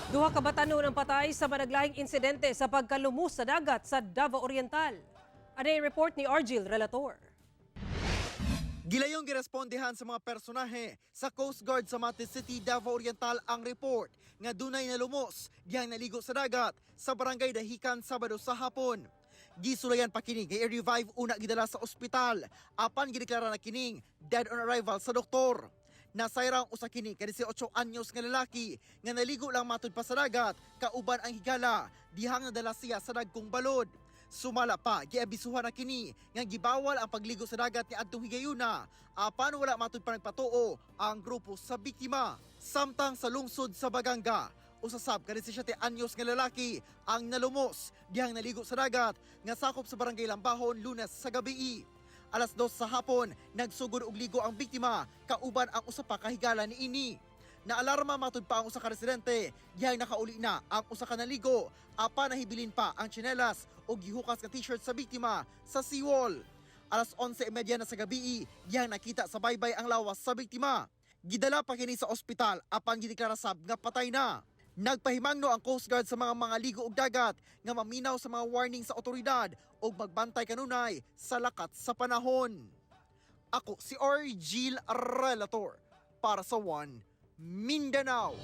Duha ka batanon ang patay sa managlahing insidente sa pagkalumos sa dagat sa Davao Oriental. Ano report ni Argil Relator? Gilayong girespondehan sa mga personahe sa Coast Guard sa Mati City, Davao Oriental ang report nga dunay nalumos dihang naligo sa dagat sa Barangay Dahican, Sabado sa hapon. Gisulayan pa kini nga i-revive una gidala sa ospital apan gideklara na kining dead on arrival sa doktor. Nasayrang usa kini ka 18 anyos nga lalaki nga naligo lang matud pa sa dagat kauban ang higala dihang nadala siya sa dagkong balod. Sumala pa, giabisuhan na kini nga gibawal ang pagligo sa dagat ni adtong higayuna apan wala matud pa nagpatuo ang grupo sa biktima. Samtang sa lungsod sa Baganga, usa sab ka 17 anyos nga lalaki ang nalumos dihang naligo sa dagat nga sakop sa Barangay Lambahon, Lunes sa gabi. Alas 2 sa hapon, nagsugod og ligo ang biktima kauban ang usa pa ka higala niini. Naalarma matud pa ang usa ka residente dihang nakauli na ang usa ka naligo apan nahibilin pa ang tsinelas ug gihukas nga t-shirt sa biktima sa seawall. Alas 11:30 na sa gabi, dihang nakita sa baybay ang lawas sa biktima. Gidala pa kini sa ospital apan gideklara sab nga patay na. Nagpahimangno ang Coast Guard sa mga mangaligo og dagat nga maminaw sa mga warning sa otoridad ug magbantay kanunay sa lakat sa panahon. Ako si Argil Relator para sa One Mindanao.